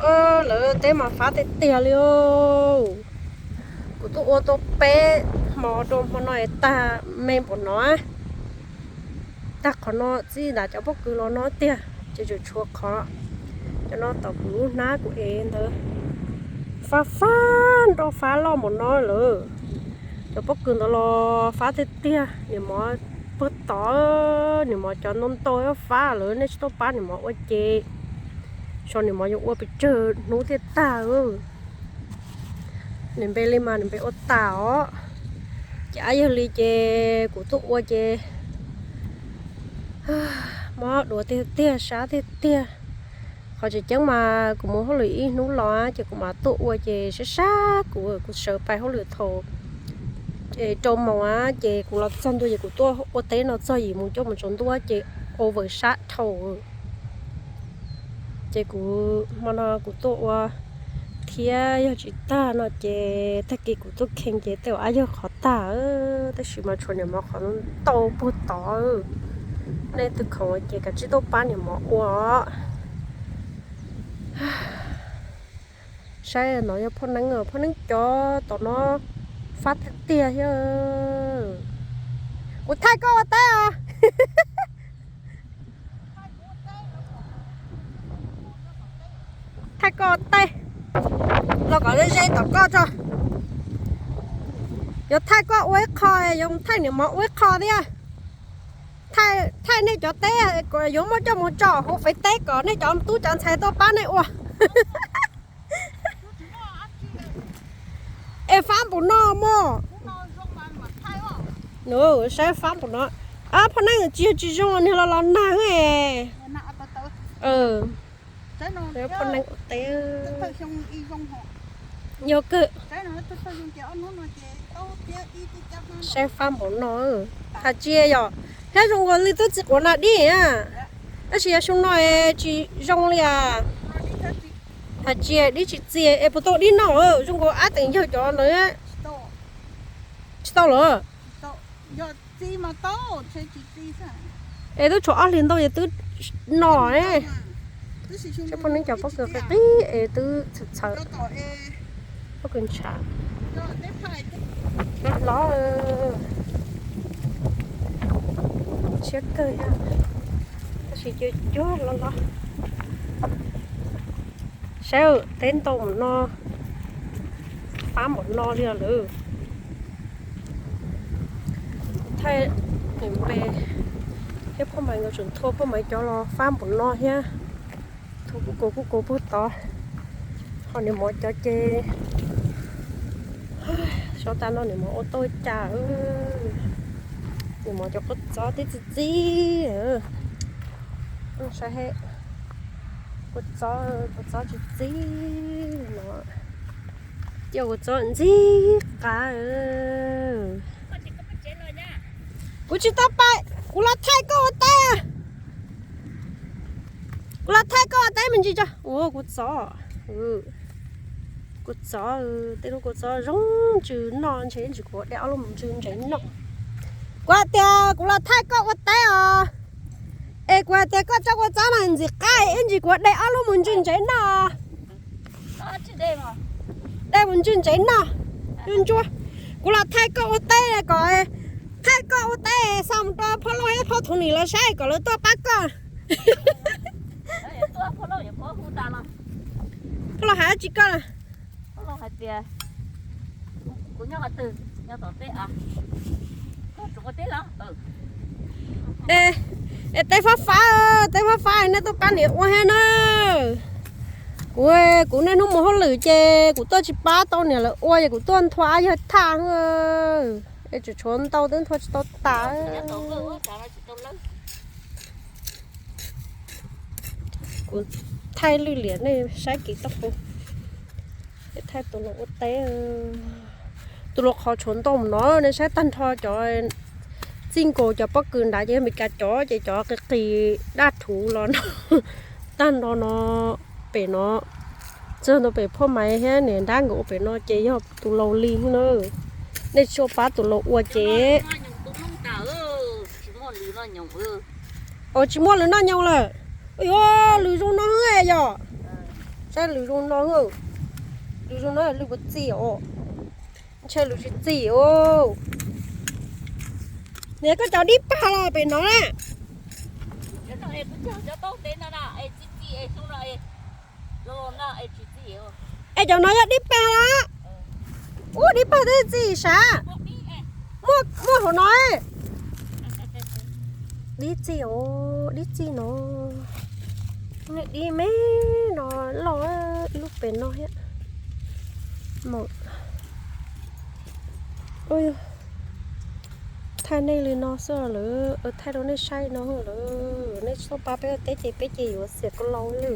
Lawv teb mas fab tiag tiag li os. Kuv tuaj ua tau peb hmo rau hmo no es tag me npaum no. Tag qhov no txij nram cov pob kws los no tiag ces tseem tshuav qhov cov no tom kuv lub hnab kuv ev ntawd. Fab fab nroj fab loj npaum no lawm. Cov pob kws ntawd los fab tiag tiag, niam mov puag tod, niam mov cov ntau ntau fab lawm, nej tsis tuaj pab niam mov ua ces xyov niam mov yuav ua pes tsawg hnub thiaj tag. Niam npe li mas niam npe ua tas os. Ces ab yawg li ces kuv tuaj ua ces mob duav tiag tiag, sab tiag tiag. Qhov tseem ceeb mas kuv mus hauj lwm ib hnub los ces kuv mam tuaj ua ces sab sab kuv, kuv sawv pais hauj lwm thaum rau moos ces kuv los txog ntua ces kuv tuaj ua teb no txog yim moos cuaj moos tsaus ntuj ces over sab dhau. Ces kuv hmo no kuv tuaj ua thiab yog tsis tag no ces tag kis kuv tuaj kheej ces tej zaum ab yawg qhov tag, tab sis mas tshuav niam mov qhov ntau puag tod. Nej tus khoom ces kav tsij tuaj pab niam mov ua. Saib no yog phoj neeb, phoj neeb cov tom no fab tiag tiag thiab. Kuv thaij koj ua teb os. Thaij koj ua teb los kom ze ze tom koj tso. Yuav thaij koj ua ib qho, yuav thaij niam mov ua ib qho thiab. Thaij nej cov teb, yuav muab coj mus tso hauv Fev teb kom nej cov tub cov ntxhais tuaj pab nej ua. Es fab npaum no mog. Saib fab npaum no. Phoj neeb tsis yog tsis zoo, niag los los nag. Phoj neeb ua teb yog kawg. Saib fab npaum no. Hais tsis yog thiab zoo nkaus li twb txiv quav nas dib. Tab sis yog xyoo no tsis zoo li as. Hais tsis dib tsis txias es puas tau dib noj, zoo nkaus ab teem yawg cov ntawd. Tsis tau lawm. Es twb tshuav ob hlis ntau ces twb no ne. Saib phoj neeb cov pob kws qis qis es twb txhawv txhawv. Pob kws ntshav. Hlob hlob. Tshiab kawg thiab, tab sis cuag cuag hlob hlob. Saib teb ntau npaum no, fab npaum no li lawm. Thaij niam npe thiab phoj Maiv nkawd tseem thua phoj Maiv cov los fab npaum no thiab. Thua kuj kaus kuj kaus puag tod. Ho niam mov cov ces xyov tas no niam mov ua tau cas. Niam mov cov kua txob tib txi txib. Saib, kua txob, kua txob txi txib no. Cia kua txob ntxig qab. Kuv tsis tau pais, kuv los thaij koj ua teb. Kuv los thaij koj ua teb me ntsis tso. Ua kua txob, kua txob, tej lub kua txob zoo ntsws noj ntshe ib ntsis kuv de ob lub mus ntsws ntsev noj. Kuv hais tias kuv los thaij koj ua teb os. Es kuv hais tias koj tso kua txob no ntxim qab ib ntsis kuv de ob lub mus ntsws ntsev noj. De mus ntsws ntsev noj. Ntsuab, kuv los thaij koj ua teb kom, thaij koj ua teb xa mus rau phauj Lauj thiab phauj Thum Nim lawv saib kom lawv tuaj pab koj. Phauj Lauj hais dab tsi koj? Es teb fab fab, teb fab fab nej tuaj pab niam ua thiab na. Kuv, kuv niaj hnub mus hauj lwm ces kuv tuaj tsis pab tau niam lawv ua ces kuv tuaj nthua ab yawg thaj. Es tseem tshuav ntau twb nthua tsis tau tas. Kuv thaij lwj liam nej saib kev toj hu. Thaij tus laus ua teb. Tus laus qhov tshuav ntau no nej saib tag nrho cov txij nkaus cov pob kws nrad ces Meskas cov ces cov qis qis daj rhuv los no. Tag nrho no pem no, txog ntua pem phauj Maiv thiab niam nrab nkawd ua pem no ces yog tus laus li na. Nej tsis ua pab tus laus ua ces. Ua tsis muaj lwm noj nyoos lawm. Ua yuav lwm zoo no yom. Saib lwm zoo no, lwm zoo no lwm puas txi os? Ntshe lwm tsis txi os. Niam, koj cov dib pag los pem no na. Es cov no yog dib pag los? Ub, dib pag twb txi sav. Muaj hauv no. Dib txi os, dib txi no. Dib me no loj, ib lub pem no thiab. Thaij nej li no xwb lawm, thaij rau nej saib no lawm, nej tsis txhob pab peb ua teb ces peb ces yuav xiam koj laus li.